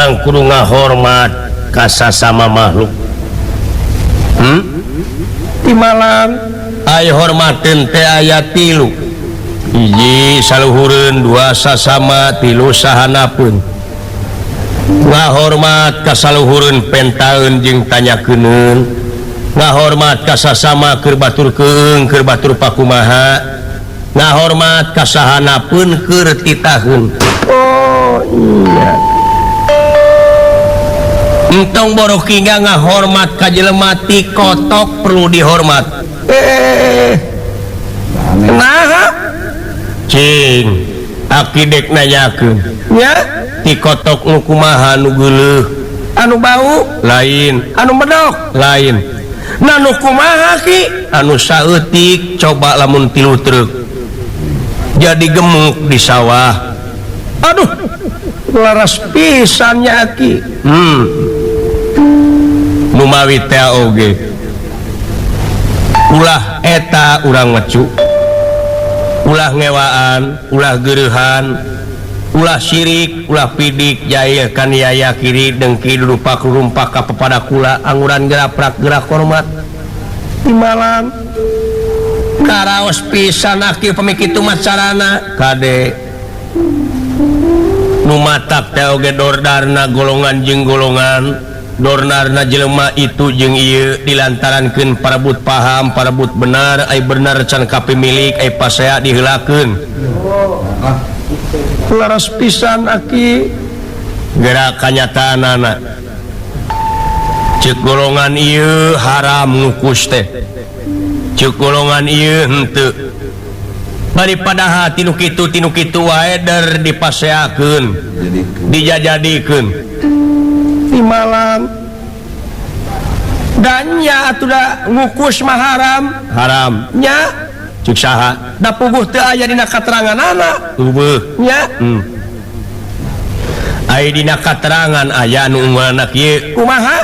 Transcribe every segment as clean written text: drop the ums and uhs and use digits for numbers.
Kudu ngahormat ka sasama makhluk. Di malam ay hormatin teh aya tilu. Hiji saluhureun, dua sasama, tilu sahanapeun. Ngahormat ka saluhureun pentaeun jeung tanyakeunun. Ngahormat ka sasama keur batur keung, keur batur pakumaha. Ngahormat ka sahanapeun keur titaheun. Oh iya. Entong boro kingga ngahormat ka jelema ti kotok perlu dihormat. Nah, cing aki dek nanyakeun nya ti kotok nu kumaha, nu geuleuh, anu bau lain, anu medok lain, nah nu kumaha ki? Anu saeutik coba lamun tilu truk jadi gemuk di sawah. Aduh, laras pisan nya aki. Numawi teh oge ulah eta urang ngecu, ulah ngewaan, ulah gereuhan, ulah sirik, ulah pidik jahil kaniaya kiri dengki rupak rumpak ka pepada kula anguran geraprak gerak hormat. Di malam karaos pisan aki pemikitu macarana kade nu matak teh oge dordarna golongan jeung golongan, dornarna jelema itu jeung ieu dilantarankeun parebut paham, parebut benar. Ai benar can kapimilik, ai pasea diheulakeun. Laras pisan aki gerak kanyataanana. Ceuk golongan ieu haram ngukus teh, ceuk golongan ieu henteu. Bari padahal tinu kitu tinu kitu wae der dipaseakeun, dijajadikeun. Di malam dan nya atuh da ngukus mah haram, haram nya cek saha? Da puguh teu aya dina kateranganana. Eueuh nya. Ai dina katerangan aya nu unggalna kieu. Kumaha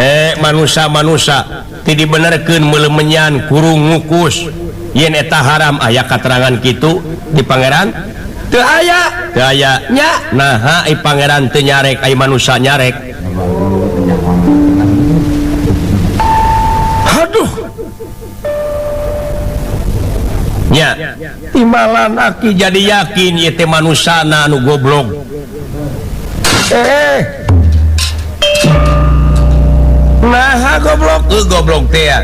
he manusa-manusa ti dibenerkeun meulemenyan kurung ngukus yen eta haram, aya katerangan kitu di Pangeran? Teu aya, teu aya nya. Naha ai Pangeran teu nyarek, ai manusa nyarek? Aduh nya timalan aki jadi yakin ieu teh manusana anu goblok. Naha goblok? Goblok teh ya.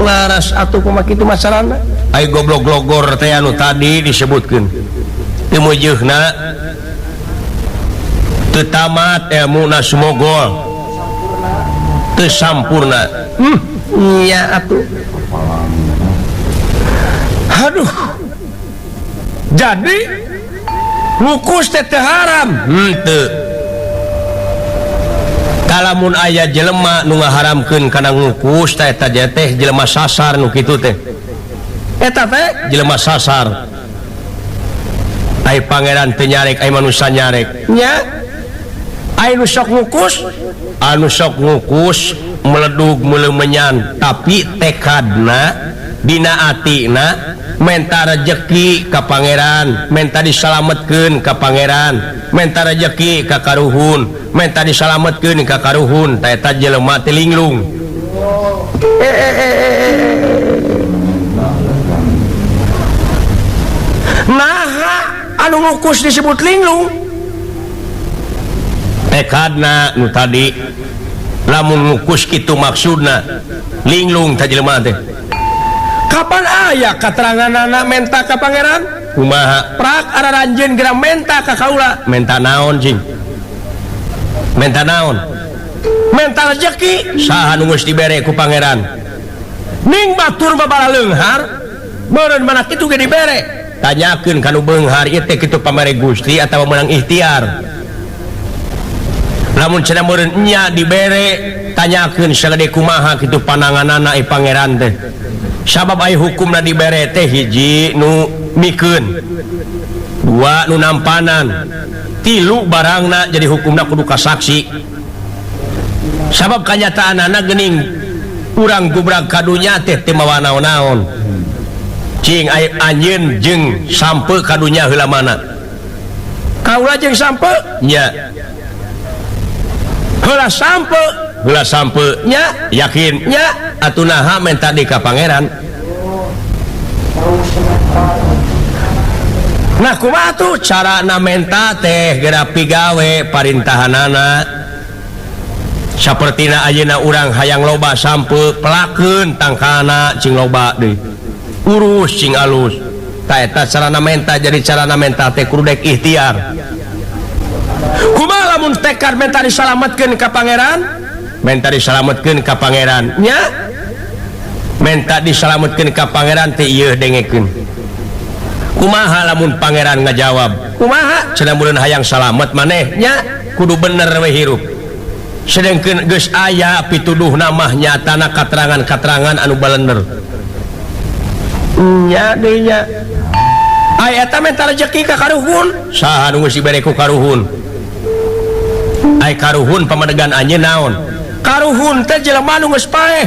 Laras atuh kumaha kitu masalahna? Ai goblok logor teh anu tadi disebutkeun. Teu meujeuna, teu tamat ilmuna, sumogol teu sampurna. Nya atuh. Aduh. Jadi ngukus teh teu haram? Henteu. Kalamun aya jelema nu ngaharamkeun kana ngukus teh, eta teh jelema sasar nu kitu teh. Eta teh jelema sasar. Ai Pangeran teu nyarek, ai manusa nyarek nya. Ai nu sok ngukus, anu sok ngukus meledug meulemenyan tapi tekadna dina atina menta rejeki ka Pangeran, menta disalametkeun ka Pangeran, menta rejeki ka karuhun, menta disalametkeun ka karuhun, ta eta jelema teh linglung. Naha anu ngukus disebut linglung? Tekadna nu tadi lamun ngukus kitu maksudna linglung ta jelema teh. Kapan aya kateranganana menta ka Pangeran? Kumaha? Prak araranjeun geura menta ka kaula. Menta naon cing? Menta naon? Menta rejeki. Saha nu geus dibere ku Pangeran? Ning batur mah bala leunghar, meureun mana kitu ge dibere. Tanyakeun ka nu beunghar ieu teh kitu pamere Gusti atawa meunang ikhtiar. Lamun cenah meureun nya dibere, tanyakeun sagede kumaha kitu pananganana ai Pangeran teh. Sabab ai hukumna dibere teh hiji nu mikeun, dua nu nampanan, tilu barangna jadi hukumna kudu kasaksi. Sabab kanyataanana geuning urang gubrag kadunya teh teu mawa naon-naon. Cing ai anjeun jeung sampe kadunya heula mana? Kaula jeung sampe nya. Heula sampe, heula sampe nya, yakin nya, atuh naha menta di ka pangeran. Nah kumaha tuh carana menta teh geura pigawe parintahanana. Sapertina ayeuna urang hayang loba sampe pelakeun tangkana cing loba deui. Urus cing alus. Ta eta carana menta jadi carana menta teh kudu dek ikhtiar. Kumaha lamun tekad menta disalametkeun ka pangeran? Menta disalametkeun ka pangeran nya? Menta disalametkeun ka pangeran teh ieu dengekeun. Kumaha lamun pangeran ngajawab? Kumaha cenah meureun hayang salamet maneh nya? Kudu bener we hirup. Sedengkeun geus aya pituduh namah nyatana katerangan-katerangan anu balender. Nya deui nya. Ai eta menta rejeki ka karuhun, saha nu geus dibere ku karuhun? Ai karuhun pamadegan anjeun naon? Karuhun teh jelema nu geus paeh.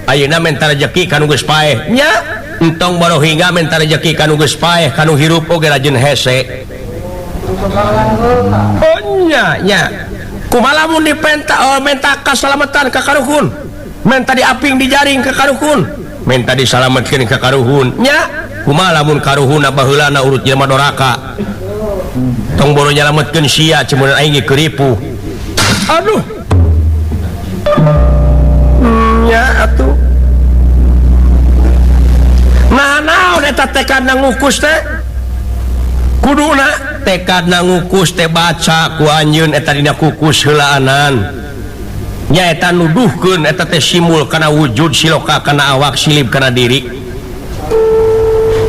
Ayeuna menta rejeki ka nu geus paeh nya? Entong barohingga menta rejeki ka nu geus paeh, ka nu hirup oge rajin hese. Oh nya nya. Kumaha lamun dipenta menta kasalametan ka karuhun, menta diaping dijaring ka karuhun, menta disalametkeun ka karuhun nya? Kumaha lamun karuhunna baheulana urut jelema doraka, tong boro nyalametkeun sia cemun aing ge keuripuh. Aduh nya atuh. Nah naon eta tekadna ngukus teh? Kuduna tekadna ngukus teh baca ku anjeun eta dina kukus heulaanan. Nyaeta nuduhkeun eta teh simul kana wujud siloka kana awak silib kana diri.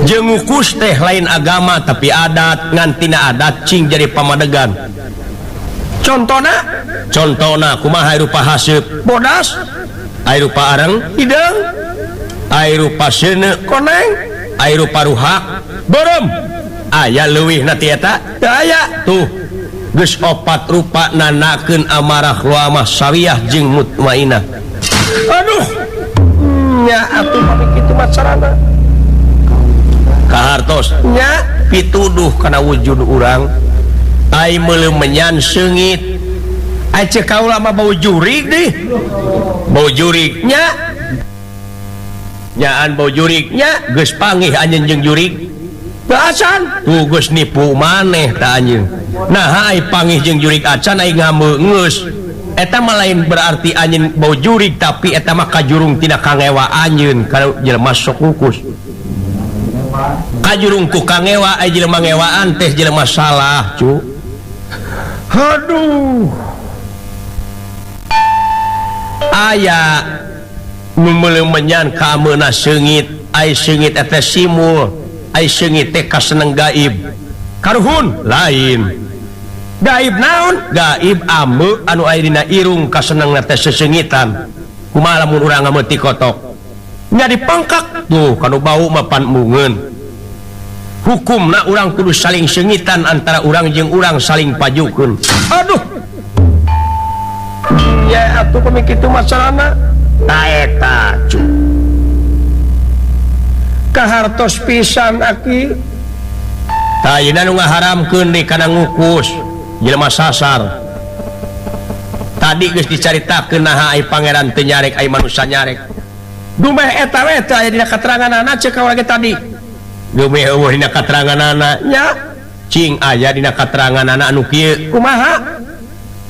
Jeung ngukus teh lain agama tapi adat, ngan tina adat cing jadi pamadegan. Contona? Contona kumaha rupa haseup? Bodas. Ai rupa areng? Hideung. Ai rupa seuneu? Koneng. Ai rupa ruhak? Beureum. Aya leuwih na ti eta? Teu aya. Tuh geus opat rupa nanakeun amarah luamah sawiyah jeung mutmainah. Aduh nya atuh pami kitu mah carana. Kahartos nya pituduh kana wujud urang. Ai meuleuh menyan seungit. Ai ceuk kaula mah bau jurig deui. Bau jurig nya. Nyaan bau jurig nya geus panggih anjeun jeung jurig. Acan tuh geus nipu maneh ta anjeun. Nah ai pangih jeung jurig acan ai ngambeu geus. Eta mah lain berarti anjeun bau jurig tapi eta mah kajurung tina kangewa anjeun kana jelema sok ngukus. Kajurung ku kangewa ai jelema ngewaan teh jelema salah cu. Aduh. Aya nu meuleuh menyan ka ameuna seungit, ai seungit eta simul. Ai seungit teh kaseneng gaib. Karuhun lain. Gaib naon? Gaib ame anu aya dina irung kasenengna teh seseungitan. Kumaha lamun urang ngameuti kotok? Nya dipangkak tuh kanu bau mah pan mungeun. Hukumna urang kudu saling seungitan antara urang jeung urang saling pajukeun. Aduh. Ya atuh pami kitu masalahna. Ta eta cu. Kahartos pisan aki. Tah ayeuna nu ngaharamkeun deui kana ngukus jelema sasar. Tadi geus dicaritakeun naha ai pangeran teu nyarek ai manusa nyarek. Dumeh eta we teh aya dina kateranganana ceuk kaula ge tadi. Dumeh eueuh dina kateranganana nya cing aya dina kateranganana anu kieu. Kumaha?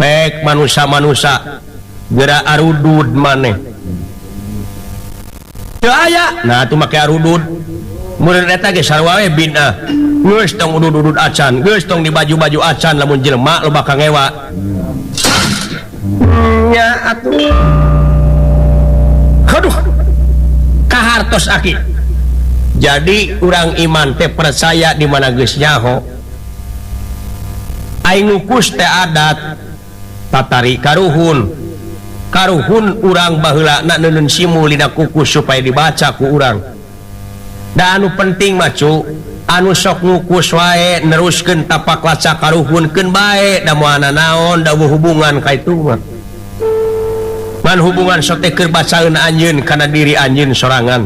Pek manusa-manusa geura arudud maneh. Teu aya. Nah atuh make arudud. Meureun eta ge sarua we bid'ah. Geus tong udud-udud acan, geus tong di baju-baju acan lamun jelema loba kangewa. Nya atuh. Aduh. Kahartos aki. Jadi urang iman teh percaya di mana geus nyaho. Ai ngukus teh adat tatari karuhun. Karuhun urang baheulana neuneun simul dina kukus supaya dibaca ku urang. Da anu penting mah cu, anu sok ngukus wae neruskeun tapak laca karuhun keun bae da moal naon da hubungan ka itu mah. Ngan hubungan sok teh keur bacaeun anjeun kana diri anjeun sorangan.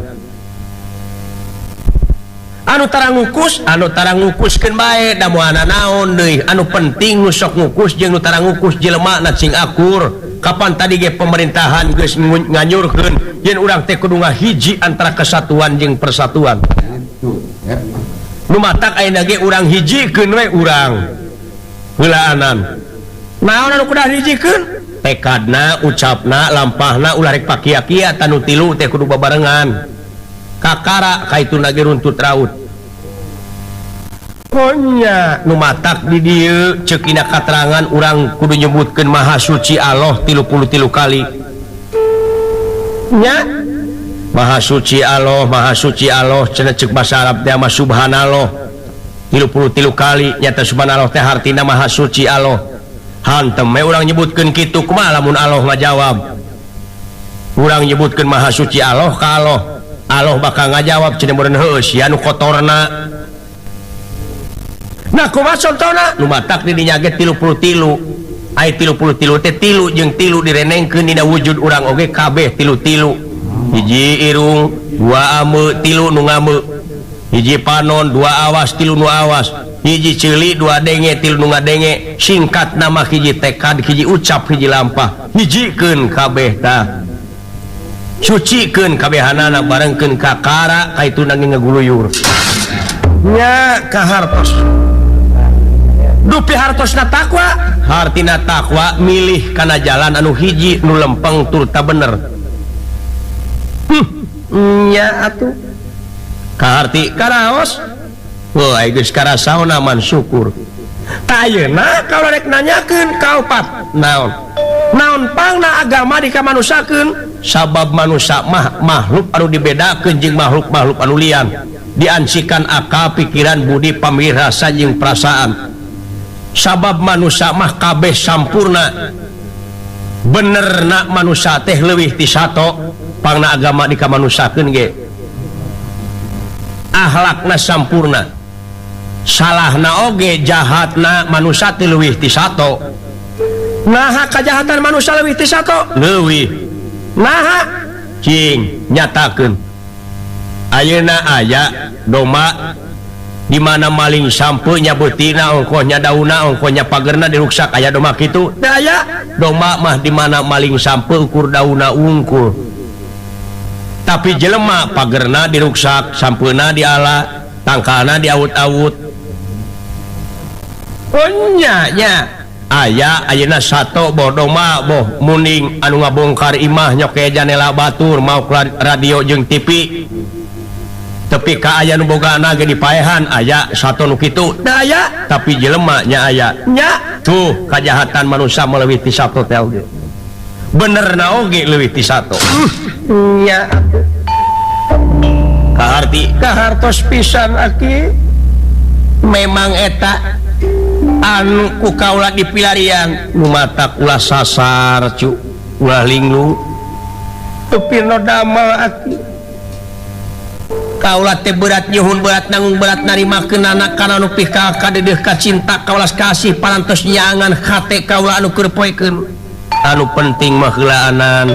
Anu Anu tara ngukus, anu tara ngukuskeun bae da moal naon deui. Anu penting nu sok ngukus jeung nu tara ngukus jelema na cing akur. Kapan tadi ge pemerintahan geus nganyurkeun yen urang teh kudu ngahiji antara kesatuan jeung persatuan. Nu matak ayeuna ge urang hijikeun we urang. Heulaanan. Naon anu kudu hijikeun? Tekadna, ucapna, lampahna ulah rek pakia-kia tanu tilu teh kudu babarengan. Kakara kaituna ge runtut raut. Konya nu matak di dieu ceuk dina katerangan urang kudu nyebutkeun Maha Suci Allah 33 kali. Nya Maha Suci Allah, Maha Suci Allah cenah ceuk basa Arab teh mah subhanallah. 33 kali nyata subhanallah teh hartina Maha Suci Allah. Hantem we urang nyebutkeun kitu kumaha lamun Allah ngajawab. Urang nyebutkeun Maha Suci Allah ka Allah. Allah bakal ngajawab cenah meureun heueuh sia nu kotorna. Nah kumaha contona? Nu matak di dinya ge 33. Ai 33 teh tilu jeung tilu direnengkeun dina wujud urang oge kabeh tilu-tilu. Hiji irung, dua ame, tilu nu ngame. Hiji panon, dua awas, tilu nu awas. Hiji ceuli, dua denge, tilu nu ngadenge. Singkat nama hiji tekad, hiji ucap, hiji lampah. Hijikeun kabeh tah. Sucikeun kabehanana barengkeun kakara kaituna ge ngaguluyur. Nya kahartos. Dupi hartosna takwa, hartina takwa milih kana jalan anu hiji nu lempeng turta bener. Nya atuh. Kaharti karaos. Wah, geus karasaona man syukur. Tah ayeuna kalau rek nanyakeun kaopat naon? Naon pangna agama dikamanusakeun? Sabab manusia mah makhluk anu dibedakeun jeung makhluk-makhluk anu lian. Diancikan akal, pikiran, budi, pamir, rasa jeung perasaan. Sabab manusia mah kabeh sampurna. Benerna manusia teh leuwih ti sato, pangna agama dikamanusakeun ge. Akhlakna sampurna. Salahna oge jahatna manusia teh leuwih ti sato. Naha kajahatan manusia leuwih ti sato? Leuwih. Naha cing nyatakeun. Ayeuna aya domba di mana maling sampeunya beutina ongkohnya dauna ongkohnya pagerna diruksak aya domba kitu. Teu aya domba mah di mana maling sampeu ukur dauna ungkul. Tapi jelema pagerna diruksak, sampeuna diala, tangkalna diawut-awut. Oh nya nya aya ayeuna sato boh domba boh muning anu ngabongkar imah nyoke janela batur mau radio jeung TV. Tepi ka aya nu bogana ge dipaehan aya sato nu kitu. Teu aya tapi jelema nya aya. Nya tuh kajahatan manusia melebihi ti sato teh oge. Benerna oge leuwih ti sato. Nya kaharti kahartos pisan aki. Memang eta anu ku kaula dipilarian nu matak ulah sasar cu ulah linglung tepi no damel aki. Kaula teh berat nyuhun berat nanggung berat narimakeun anak kana nu pika kadedeuh ka cinta kaulas kasih parantos nyangan hate kaula anu keur poekeun. Anu penting mah heulaanan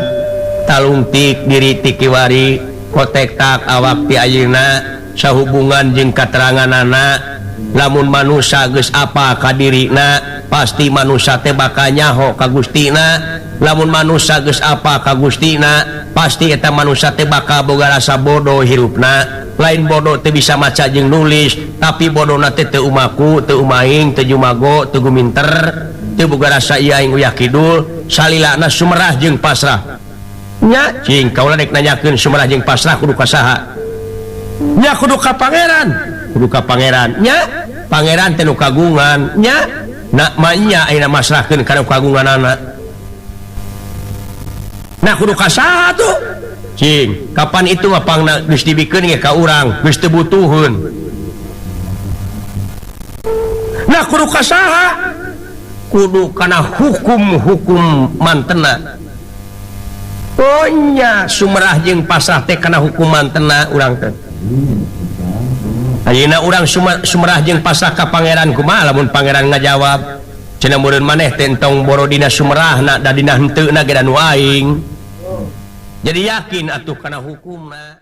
talungtik diri ti kiwari kotek tak awak ti ayeuna sahubungan jeung kateranganana. Lamun manusia geus apa ka dirina pasti manusia teh bakal nyaho ka Gustina. Lamun manusia geus apa ka Gustina pasti eta manusia teh bakal boga rasa bodoh hirupna. Lain bodoh teh bisa maca jeung nulis, tapi bodohna teh teu umaku, teu umaing, teu jumago, teu guminter, teu boga rasa ieu aing uyah kidul, salilana sumerah jeung pasrah. Nya cing kaula rek nanyakeun sumerah jeung pasrah kudu ka saha? Nya kudu ka pangeran. Kudu ka pangeran. Nya pangeran teh nu kagungan. Nya na manya ayeuna masrahkeun kana kagunganana. Nah kudu ka saha tuh? Cing, kapan itu mah pangna geus dibikeun ge ka urang, geus teu butuheun. Nah kudu ka saha? Kudu kana hukum-hukum mantena. Oh nya sumerah jeung pasrah teh kana hukum mantena urang teh. Ayeuna urang sumerah jeung pasrah ka pangeran kumaha lamun pangeran ngajawab cenah meureun maneh teh entong boro dina sumerahna da dina henteuna ge da nu aing. Jadi yakin atuh kana hukumna.